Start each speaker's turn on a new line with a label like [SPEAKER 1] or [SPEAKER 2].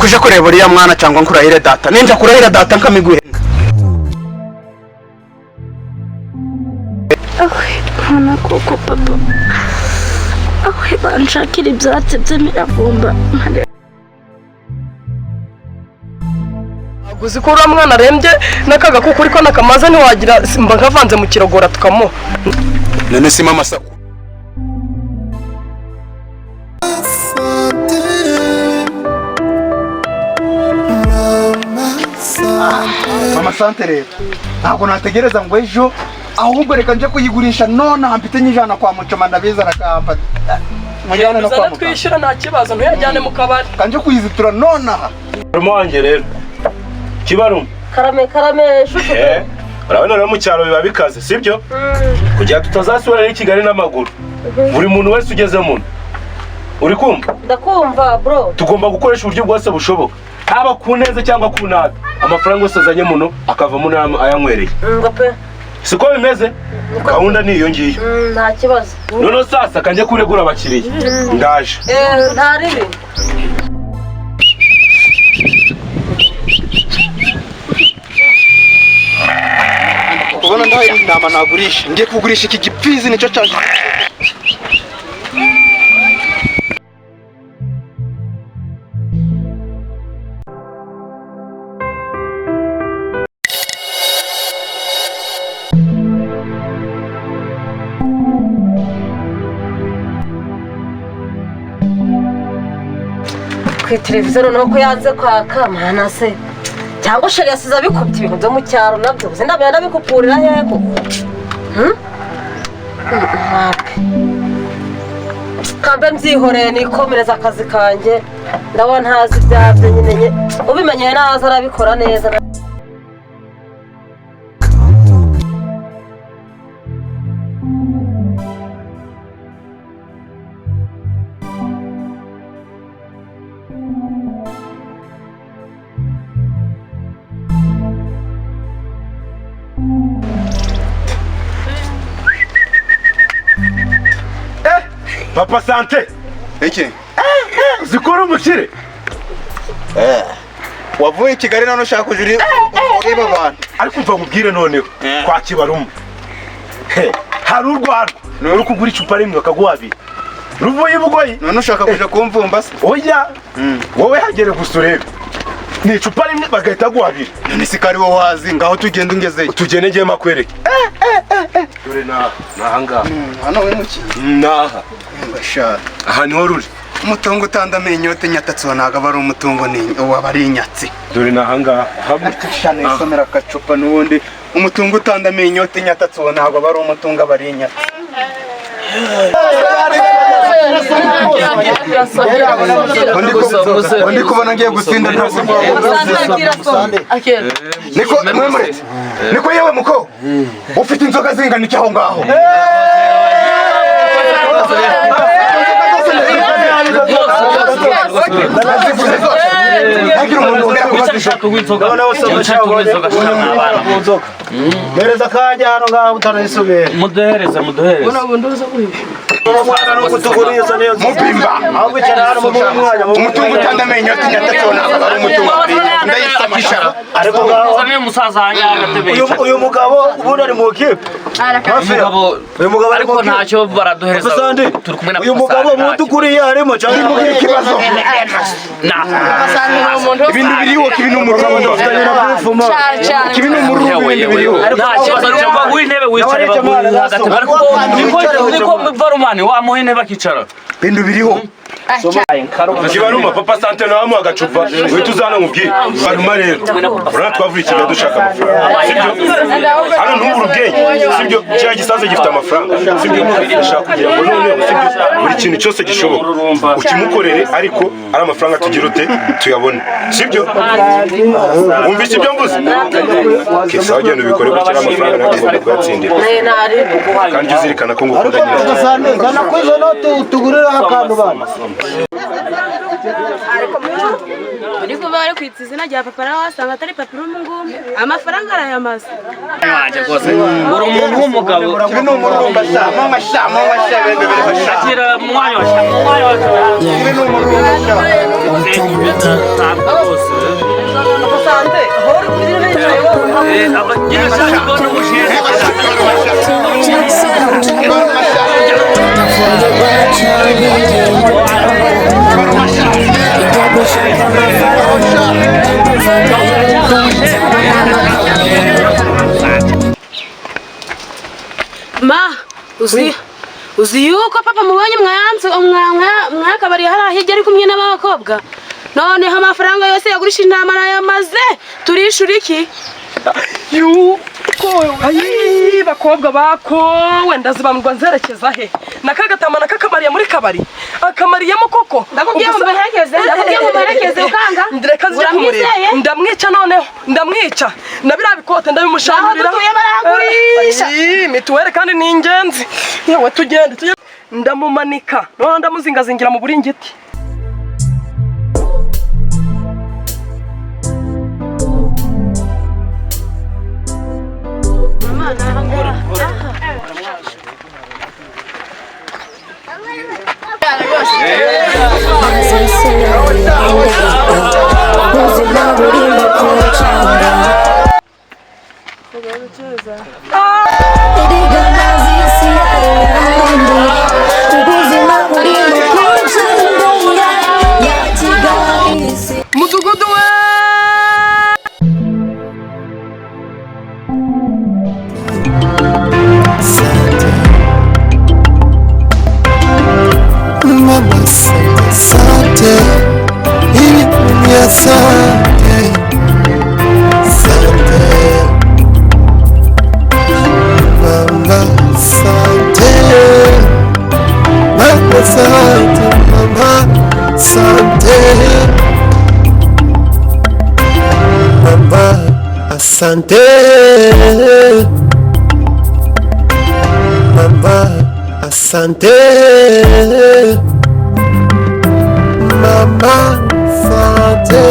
[SPEAKER 1] Haguruka uje kureba uriya mwana cyangwa nkurahire data. Ninja kurahira data nkamiguhenga.
[SPEAKER 2] Mwana koko papa, aho banshakira ibyatsi by'imiravumba.
[SPEAKER 3] Uzi ko uriya mwana arembye n'akaga kuko uriko nakamaze ntiwagira mba nkavanze mu kirogora tukamuha.
[SPEAKER 1] None si mama sa
[SPEAKER 4] Mama Sante rero ntabwo nategereza ngo ejo, ahubwo reka nje kuyigurisha none aha mfite nyijana kwa Mucoma, ndabizi arakampa mujyane no kwa
[SPEAKER 3] Uzana
[SPEAKER 4] muganga.
[SPEAKER 3] Twishyura nta kibazo, ntuyajyane mu kabari.
[SPEAKER 4] Kanje kuyizitura none aha.
[SPEAKER 5] Kibarumo wanjye rero, Kibarumo.
[SPEAKER 6] Karame, karame, shushu.
[SPEAKER 5] Eh, urabona rero mu cyaro biba bikaze, sibyo? Kugira tutazasubira i Kigali n'amaguru, buri muntu wese ugeze muno, uri kumva?
[SPEAKER 6] Ndakumva, bro.
[SPEAKER 5] Tugomba gukoresha uburyo bwose bushoboka, haba ku neza cyangwa ku nabi, amafaranga yose azanye muno akavamo ayanywereye.
[SPEAKER 6] Ngo pe.
[SPEAKER 5] Siko bimeze, gahunda ni iyo ngiyo.
[SPEAKER 6] Nta kibazo.
[SPEAKER 5] Noneho sasa kanjye kuregura abakiriya, ndaje.
[SPEAKER 6] Eh, nta ribi.
[SPEAKER 4] Kubona ndahaye intama nagurisha, ngiye kugurisha iki gipfizi nicyo cyaje.
[SPEAKER 6] Ku televiziyo noneho ko yanze kwaka, mana se, cyangwa sheri yasize abikubye. Ibintu byo mu cyaro nabyo uzi, ndamenya ndabikupurira hehe koko? Hmm? Wapi, kambe mbyihoreye nikomereza akazi kanjye. Ndabona ntazi ibyabyo nyine, ubimenyeye naza arabikora neza.
[SPEAKER 5] Papa Sante.
[SPEAKER 4] Iki?
[SPEAKER 5] Zikora umukire.
[SPEAKER 4] Wavuye i Kigali none ushaka kuja uri ureba abantu.
[SPEAKER 5] Ariko umva nkubwire noneho, kwa Kibarumo. He, hari urwarwa uri kugura icupa rimwe bakaguha abiri, ruvuye i Bugoyi.
[SPEAKER 4] None ushaka kuja kumvumba se?
[SPEAKER 5] Oya, wowe hagere gusa urebe, ni icupa rimwe bagahita guha abiri.
[SPEAKER 4] None si ko ari wowe wazi, ngaho tugenda ungezeyo.
[SPEAKER 5] Tugende ngiye makwereke. Dore naha, nahangaha.
[SPEAKER 4] Hano wimukiye?
[SPEAKER 5] Naha.
[SPEAKER 4] Ngashara.
[SPEAKER 5] Aha niho ruri.
[SPEAKER 4] Umutungo utandamiye inyote nyatatsi wa ntabwo aba ari umutungo, ni waba ari inyatsi.
[SPEAKER 5] Dore nahangaha.
[SPEAKER 4] Shana isomera akacupa n'ubundi umutungo utandamiye inyote nyatatsi wa ntabwo aba ari umutungo, aba ari inyatsi. Undi kubona ngiye gusinda ntabwo. Niko mwe muretse, niko yewe muko ufite inzoga zingana iki aho ngaho? Naziguze zose, ntagira umuntu wongera kubaza.
[SPEAKER 7] Hereza akanya hano ngaho utanayisubira.
[SPEAKER 8] Muduhereze, muduhereze.
[SPEAKER 4] Mupimba.
[SPEAKER 7] Aho kwicara hano mu mwanya.
[SPEAKER 4] Umutungo utandamiye inyota nyatatsi wa ntabwo aba ari umutungo, ndayisama.
[SPEAKER 7] Ariko ngaho
[SPEAKER 8] Uzane umusaza wanjye agatebe.
[SPEAKER 7] uyu mugabo ubundi ari mu ikipe.
[SPEAKER 8] Umugabo
[SPEAKER 7] Uyu mugabo ari mu
[SPEAKER 8] ariko
[SPEAKER 7] ikipe.
[SPEAKER 8] ntacyo baraduhereza.
[SPEAKER 7] Sandi,
[SPEAKER 8] Turi kumwe na
[SPEAKER 7] uyu
[SPEAKER 8] Papa
[SPEAKER 7] mugabo
[SPEAKER 8] Sandi,
[SPEAKER 7] mu
[SPEAKER 8] ntacyo.
[SPEAKER 7] by'ukuri harimo cyangwa
[SPEAKER 4] Mubwire ikibazo. Ibintu biriho kibi ni umururumba, kibi ni umururumba, ibintu biriho.
[SPEAKER 8] Nta kibazo, ariko baguha intebe wicare, baguha agatebe, ariko niko varumani wamuha intebe akicara.
[SPEAKER 4] Ibintu biriho.
[SPEAKER 5] Kibaruma, Papa Sante nawe amuha agacupa, uhita uzana nkubwire. Baruma rero, urabona twavuye i Kigali dushaka amafaranga, sibyo? Hano ntubure ubwenge, sibyo? Kiriya gisaza gifite amafaranga, sibyo? Ndashaka kugira ngo noneho, sibyo, buri kintu cyose gishoboka ukimukorere, ariko ari amafaranga tugira ute tuyabone, sibyo? Wumvise ibyo mvuze? Okay, sawa, genda ubikore gutya, amafaranga nawe tugomba kuyatsindira.
[SPEAKER 6] Eh, nta ribi.
[SPEAKER 5] Kandi jya uzirikana ko ngukunda nyine.
[SPEAKER 7] Zana kuri izo note utugurire akantu bana.
[SPEAKER 9] Uri kuba bari kwitsa izina rya papa nawe wasanga atari papa uri ngumu amafaranga arayamaze.
[SPEAKER 8] Wanjye rwose uri umuntu w'umugabo.
[SPEAKER 4] Ibi ni umururumba sha, mama sha, mama sha, ibintu biri sha.
[SPEAKER 8] Akira mwanya wa sha, mwanya wa sha.
[SPEAKER 4] Ibi ni umururumba sha.
[SPEAKER 8] Ntabwo rwose.
[SPEAKER 3] Sante aho uri kubyina yicaye wowe.
[SPEAKER 8] Abagira shaka mbona umushinga.
[SPEAKER 9] Ma, uzi yuko papa mubonye mwayanze mwakabari hariya hirya ari kumwe n'abakobwa, noneho amafaranga yose yagurisha intama arayamaze, turishura iki?
[SPEAKER 3] Ayi bakobwa bakowe ndazibambwa nzerekeza he? Nakagatama nakakamariye muri kabari akamariyemo koko.
[SPEAKER 9] Ndakubwiye ngo mperekeze, ndakubwiye ngo mperekeze ukanga.
[SPEAKER 3] Ndreka nzije kumureba.
[SPEAKER 9] Uramwizeye?
[SPEAKER 3] Ndamwica noneho, ndamwica na biriya bikote ndabimushandurira.
[SPEAKER 9] Aho dutuye barahagurisha.
[SPEAKER 3] Ayi mituweli kandi ni ingenzi. Yewe tugende tujye, ndamumanika noneho ndamuzingazingira mu buringiti.
[SPEAKER 10] Ubuzima burimo kuncanga. Erega mazi isi yayandi. Ubuzima burimo kuncanga ya Kigali isi.
[SPEAKER 3] Mudugudu we.
[SPEAKER 11] Mama sante sante, ibintu sante sante. Mama sante, mama sante, mama sante. Mama asante, mama asante. Mama sante.